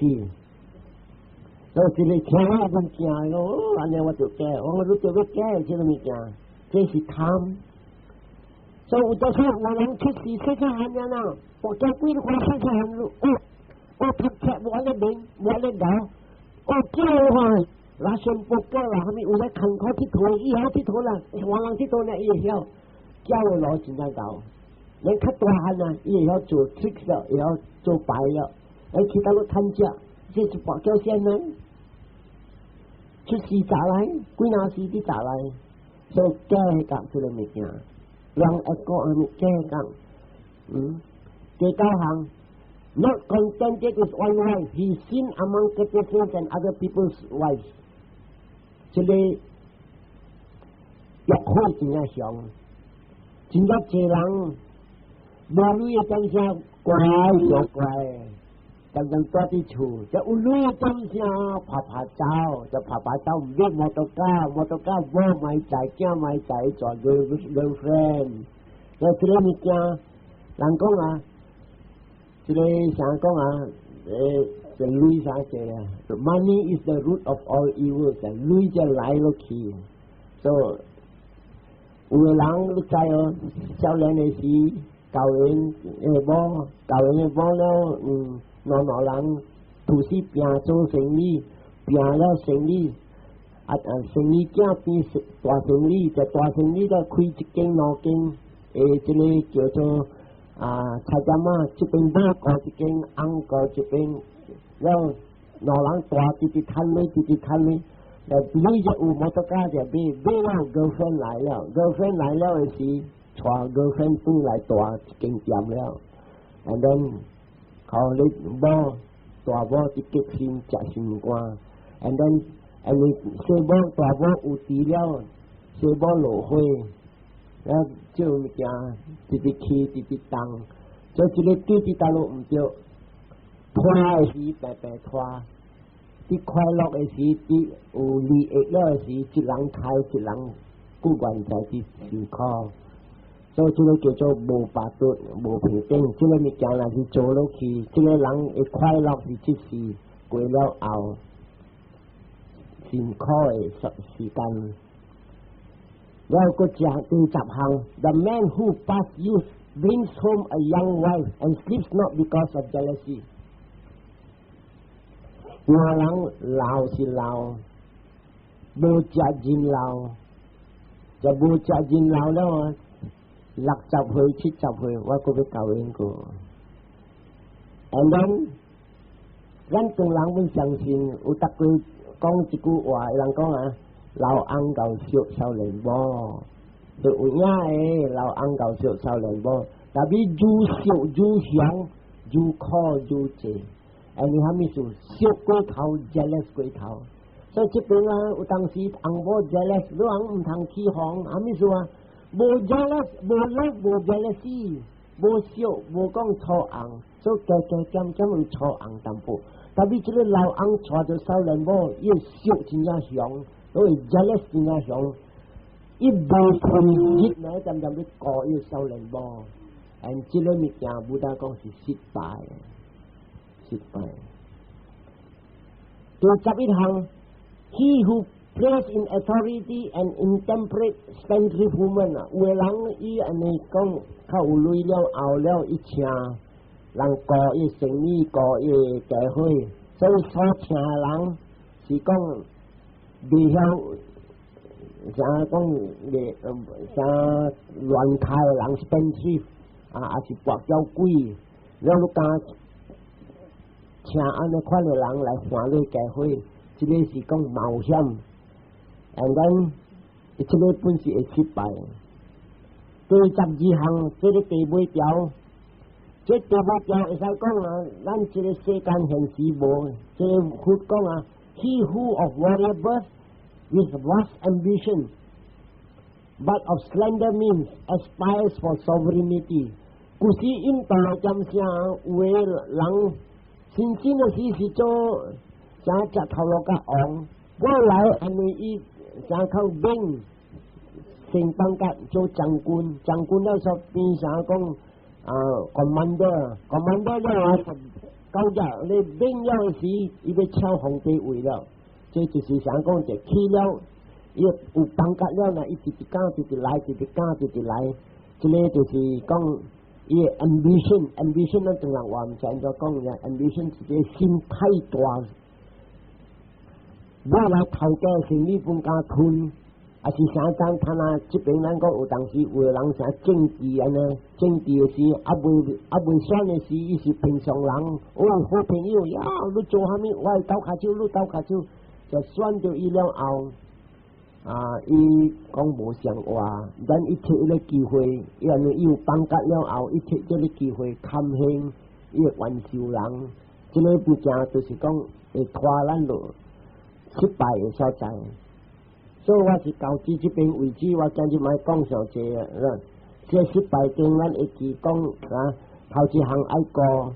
Speaker 1: 所以這個聽我阮驚咯，按呢我就改，我講你就欲改這個物件，這是貪。所以有當時有人出世細細漢爾啦，跋筊鬼你看細細漢，哦，哦讀冊無按呢明，無按呢𠢕，哦叫看，拉上報告啦，啥物有咧艱苦𨑨迌，伊曉𨑨迌啦，橫人𨑨迌呢，伊會曉，教的路真正𠢕。咱較大漢啊，伊會曉做 tricks 了，會曉做牌了。哎，其他都趁食，這是跋筊線呢。出世早來，幾若時佇早來，所以計較這個物件，人會講啥物計較，第九項，not contented with one wife, he sin among courtesans and other people's wives。這個欲火真正強，真正濟人無鐳的當聲乖就乖。常常蹛佇厝，這有鐳的當聲拍拍走，就拍拍走，毋買摩托車，摩托車某嘛載，囝嘛載，帶 girlfriend。所以這個物件，人講啊，這個啥講啊？這鐳啥濟啊？Money is the root of all evil，鐳就來落去。所以有的人你知哦，少年的時交緣的某，交緣的某了，兩兩人吐司拼做生意，拼了生意，啊啊生意囝變大生意，就大生意了開一間兩間，這個叫做啊菜店仔，這邊某顧一間，翁顧一邊，了兩人大直直趁鐳，直直趁鐳，來鐳就有摩托車就買，買了 girlfriend 來了，girlfriend 來了的時，帶 girlfriend 轉來大一間店了，and then 好，你某大某佇激心食心肝，and then 因為細某大某有治了，細某落火，了這物件直直起直直動，所以這個對佇佗落毋對，拖的時白白拖，佇快樂的時，佇有利益了的時，一人開一人不願在佇受苦。所以這個叫做無法度、無平等。這個物件若是做落去，這個人的快樂是即時過了後，辛苦的時間。然後閣食第十項，The man who past youth brings home a young wife and sleeps not because of jealousy。有個人老是老，無責任老，就無責任老了啊！60歲、70歲，我閣欲交緣過。And then，咱唐人阮相信有逐句講一句話，人講啊，老翁𠢕惜少年某，就有影的老翁𠢕惜少年某，但是愈惜愈凶，愈苦愈濟。因為啥物事？惜過頭，jealous 過頭。所以這邊啊，有當時翁某 jealous，你翁毋通起哄，啥物事啊？無 jealous，無 love，無 jealousy，無惜，無講錯翁，所以加加減減會錯翁淡薄。但是這個老翁娶著少年某，伊惜真正凶，所以 jealous 真正凶。伊無困日呢，針針欲顧伊少年某。，and 這個物件，Buddha 講是失敗，失敗。第11項，He who placed in authority an intemperate spendthrift woman 啊，有的人伊按呢講較有鐳了後了，伊請人顧伊生意，顧伊家伙，所以所請的人是講袂曉啥講袂啥亂開的人 spendthrift 啊，抑是跋筊鬼，了你敢請按呢款的人來看你家伙，這個是講冒險。And then，這個本是會失敗。第12項，這個第尾條，這第尾條會使講啊，咱這個世間現實無，這個佛講啊，He who of warrior birth with vast ambition, but of slender means aspires for sovereignty。古時印度的點聲，有的人新生的時是做啥食頭路甲王，未來因為伊啥靠兵升班格做將軍，將軍了說變啥講啊，commander，commander 了啊，到遮你兵了時，伊欲搶皇帝位了，這就是啥講就起了，伊有班格了呢，伊直直講，直直來，直直講，直直來，這個就是講伊的 ambition，ambition 咱中人話毋知按怎講呀，ambition 是個心太大。尾來頭家生意本敢吞，抑是啥當他那這邊咱講有當時有的人啥政治按呢，政治的時猶未選的時，伊是平常人，哦，好朋友呀，你做啥物？我會鬥跤手，你鬥跤手，就選著伊了後，啊，伊講無相話，咱伊摕彼個機會，伊按呢伊有放假了後，伊摕這個機會堪興，伊會冤仇人，這個物件就是講會拖咱落失敗的所在。所以我是到這這邊為止，我今日欲講上濟啊。這失敗經咱會記講啊，頭一項愛顧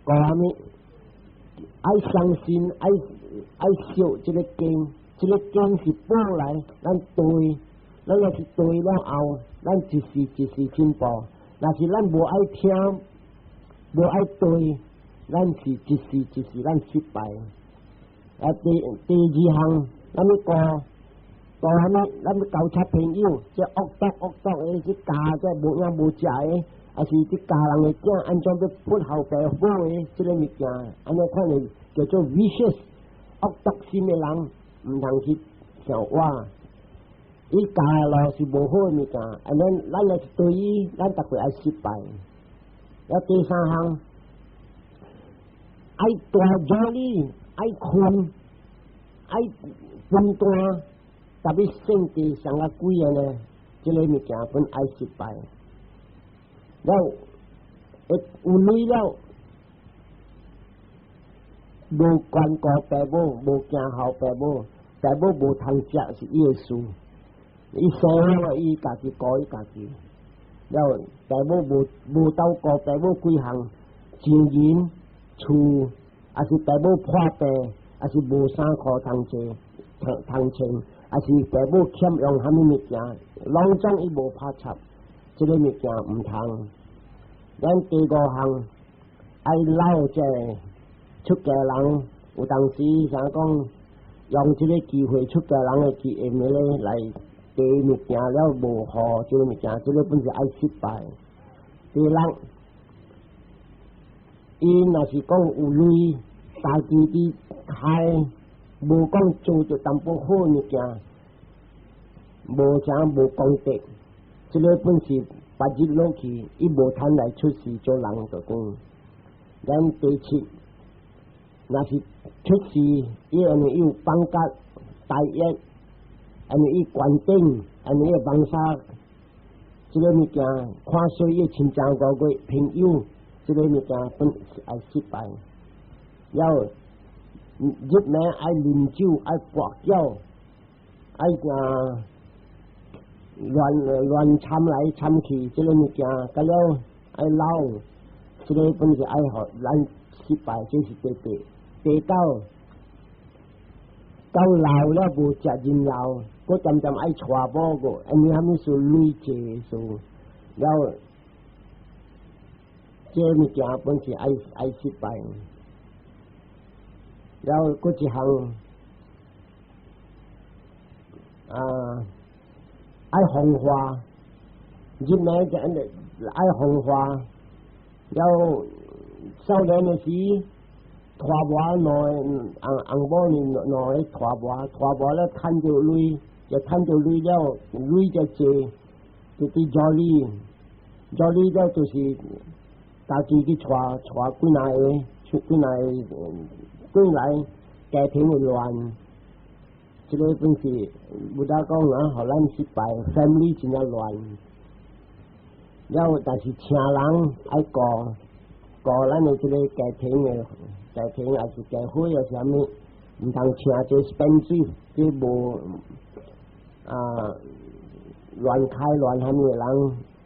Speaker 1: 顧啥物？愛相信，愛學這個經，這個經是報來，咱對，咱若是對了後，咱一時一時進步。若是咱無愛聽，無愛對，咱是一時一時咱失敗。啊，第二項，咱欲顧。顧啥物？咱欲交賊朋友，這惡毒惡毒的，這教這無影無食的，抑是這教人的囝按怎欲潑後爸母的這個物件，按呢款的叫做 vicious 惡毒心的人，毋通去想我。伊教的路是無好的物件，按呢咱若是對伊，咱逐會愛失敗。啊，第三項，愛大努力，愛睏，愛分段。特別性地上較貴的呢，這個物件本愛失敗。了，會有鐳了，無關顧爸母，無行孝爸母，爸母無通食是伊的事。伊生了伊家己顧伊家己。了，爸母無鬥顧爸母幾項，錢銀、厝，抑是爸母破病，抑是無衫褲通穿，通通穿。抑是爸母欠用啥物物件，攏總伊無拍插，這個物件毋通。咱第五項愛老這出家人，有當時啥講用這個機會出家人的機會咧來提物件了無好，這個物件，這個本是愛失敗。第六，伊若是講有鐳，家己佇開，無講做著淡薄好物件，無啥無功德，這個本是別日落去，伊無通來出世做人就講。咱第七，若是出世，伊因為有放甲大業，因為伊關頂，因為伊謀殺，這個物件看衰伊親情五月朋友，這個物件本是愛失敗。了入暝愛啉酒，愛跋筊，愛啊亂亂參來參去，這個物件，甲了愛老，這個本是愛予咱失敗，這是第八。第九，到老了無責任老，閣漸漸愛娶某個，因為啥物事累濟事，了這物件本是愛愛失敗。然後閣一項啊，愛風化，入來就愛風化，然後少年的時，拖磨兩個翁翁某呢兩個拖磨，拖磨了趁著鐳，就趁著鐳了，鐳就濟，就佇 jolly，jolly 了就是家己去帶帶幾若個，出幾若個過來，家庭會亂。這個本是 Buddha 講啊，予咱失敗，family 真正亂。了後，但是請人愛顧顧咱的這個家庭的家庭，抑是家伙，抑是啥物，毋通請這 spendthrift，這無啊亂開亂啥物的人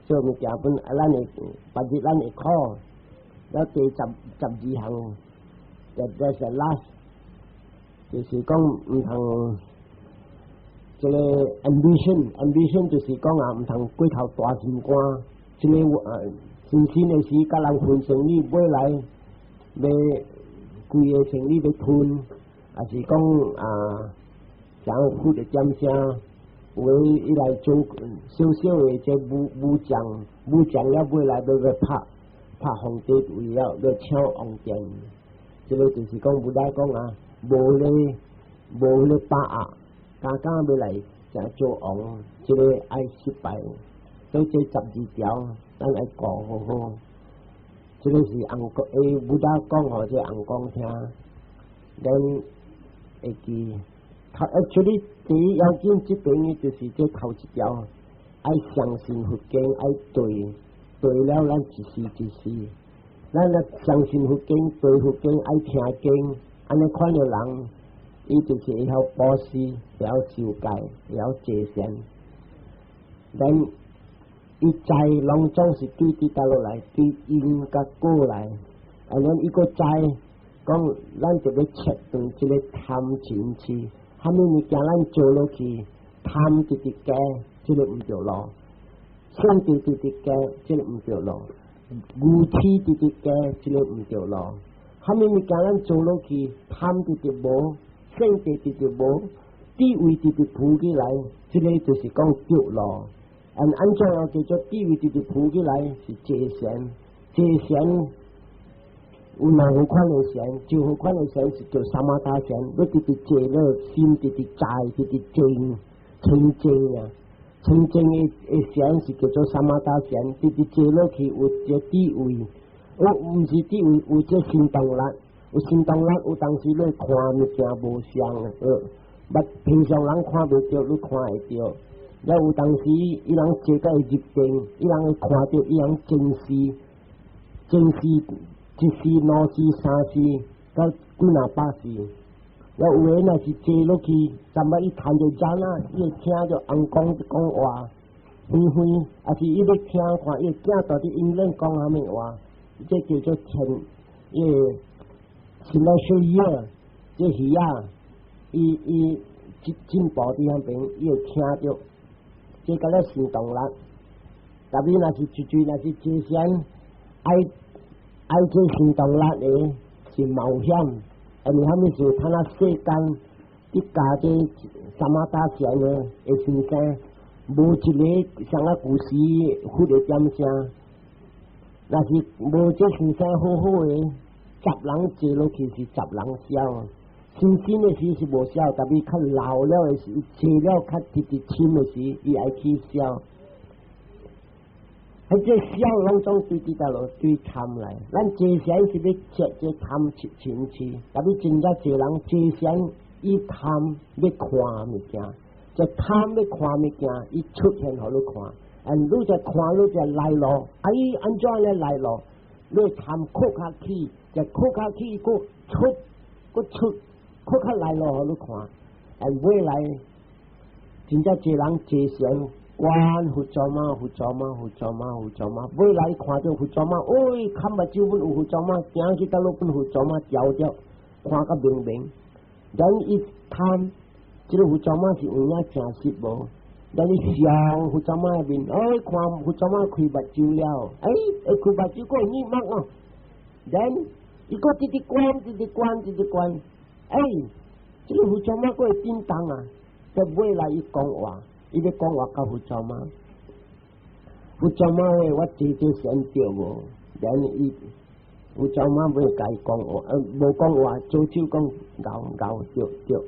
Speaker 1: 做物件本，啊，咱會別日咱會苦。了第12項，that's the last，就是講毋通。這個 ambition，ambition 就是講啊，毋通過頭大心肝。這個新鮮的時，佮人分生意，買來欲規个生意欲吞，抑是講啊，想付一點聲，有的伊來做小小的這武武將，武將了尾來欲欲拍拍皇帝為了欲搶王殿，這個就是講 Buddha 講啊，無咧無咧把握，敢敢欲來成做王，這個愛失敗。所以這12條，咱愛顧好好。這個是翁公，欸，Buddha 講予這翁公聽，咱會記。頭，actually 第一要緊，這邊就是這頭一條，愛相信佛經，愛對，對了，咱一時一時，咱若相信佛經，對佛經，愛聽經，按呢款的人，伊就是會曉布施，會曉受戒，會曉坐禪。咱伊知攏總是對佇佗落來，對因佮果來，啊，咱伊閣知講，咱就欲切斷這個貪嗔痴，啥物物件咱做落去，貪直直加，這個毋對路；嗔直直直加，這個毋對路；愚痴直直加，這個毋對路。啥物物件咱做落去，貪直直無，嗔直直直無，智慧直直浮起來，這個就是講對路。按按怎樣叫做智慧直直浮起來？是坐禪，坐禪有兩款的禪，一款的禪是叫 samatha 禪，你直直坐落，心直直在，直直靜，清淨啊。清淨的的禪是叫做 samatha 禪，直直坐落去有這智慧，有毋是智慧，有這行動力，有行動力，有當時你看物件無相，捌平常人看袂著，你看會著。了有當時，伊人坐甲會入定，伊人會看著，伊人前世、前世、一世、兩世、三世，到幾若百世。了有的若是坐落去，淡薄伊趁著 jhana，伊會聽著翁公講話，遠遠，抑是伊欲聽看伊囝到底𪜶咧講啥物話，這叫做聽，伊個 celestial ear，這耳仔，伊伊進進步佇遐邊，伊會聽著。這個咧行動力，特別若是一追，若是坐禪，愛愛這行動力的是冒險，因為啥物事？睇那世間佇教這 samatha 禪的的先生，無一個像啊古時佛的點聲，若是無這先生好好的，十人坐落去是十人痟。新鮮的時是無痟，特別較老了的時，坐了較直直深的時，伊愛起痟。彼這痟攏總對佇佗落對貪來，咱坐禪是欲切這貪嗔痴，特別真正濟人坐禪伊貪欲看物件，這貪欲看物件，伊出現予你看，啊，你就看你就來咯，啊，伊按怎咧來咯？你貪閣較起，就閣較起，閣出，閣出。閣較來咯，予你看，啊，尾來真正濟人坐禪，觀佛祖媽，佛祖媽，佛祖媽，佛祖媽，尾來看著佛祖媽，喂，看目睭本有佛祖媽，行去佗落本佛祖媽照著，看甲明明。咱伊貪，這個佛祖媽是有影誠實無？但你想佛祖媽面，哎，看佛祖媽開目睭了，哎，開目睭閣會耳目哦。Then 伊閣直直觀，直直觀，直直觀，哎，這個佛祖媽閣會震動啊！就尾來伊講話，伊咧講話佮佛祖媽，佛祖媽話我坐這禪對無？Then 伊佛祖媽欲共伊講話，無講話，做手講𠢕𠢕對對。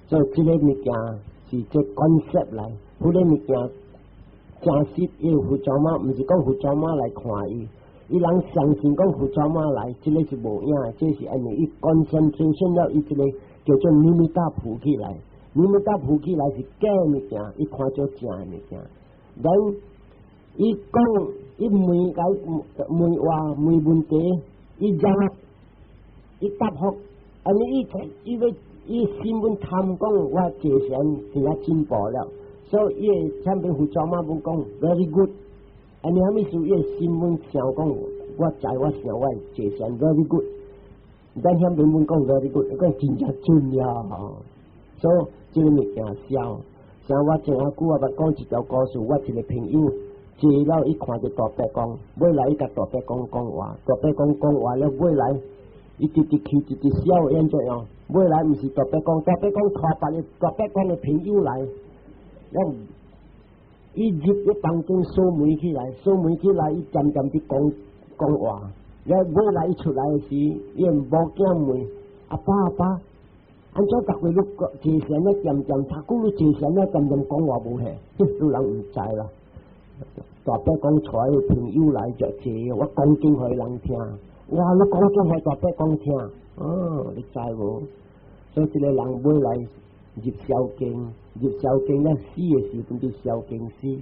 Speaker 1: 所以這个物件是這 concept 來，彼个物件真實，因為佛祖媽毋是講佛祖媽來看伊，伊人相信講佛祖媽來，這个是無影，這是因為伊 concentration 了，伊這个叫做 nimitta 浮起來，nimitta 浮起來是假物件，伊看做正的物件。然伊講，伊問解問話問問題，伊入伊答覆，按呢伊伊欲伊心本貪講我坐禪真正進步了，所以伊會前面佛祖媽本講 very good，按呢啥物事伊的心本想講我知我想我坐禪 very good，咱遐邊本講 very good，講真正準了吼，所以這个物件痟，像我前仔久我捌講一條故事，我一個朋友坐了伊看著大伯公，尾來伊共大伯公講話，大伯公講話了尾來，伊直直去直直笑，按怎樣？尾來毋是大伯公，大伯公帶別个大伯公的朋友來，了伊入個房間鎖門起來，鎖門起來，伊漸漸佇講講話。了尾來伊出來的時，伊某囝問：阿爸阿爸，按怎逐月你坐禪咧漸漸，讀久你坐禪咧漸漸講話無嘿？你人毋知啦。大伯公帶个朋友來就坐，我講經予人聽。哇！你講經予大伯公聽，哦，你知無？所以這个人尾來入燒經，入燒經咧死的時陣就燒經死。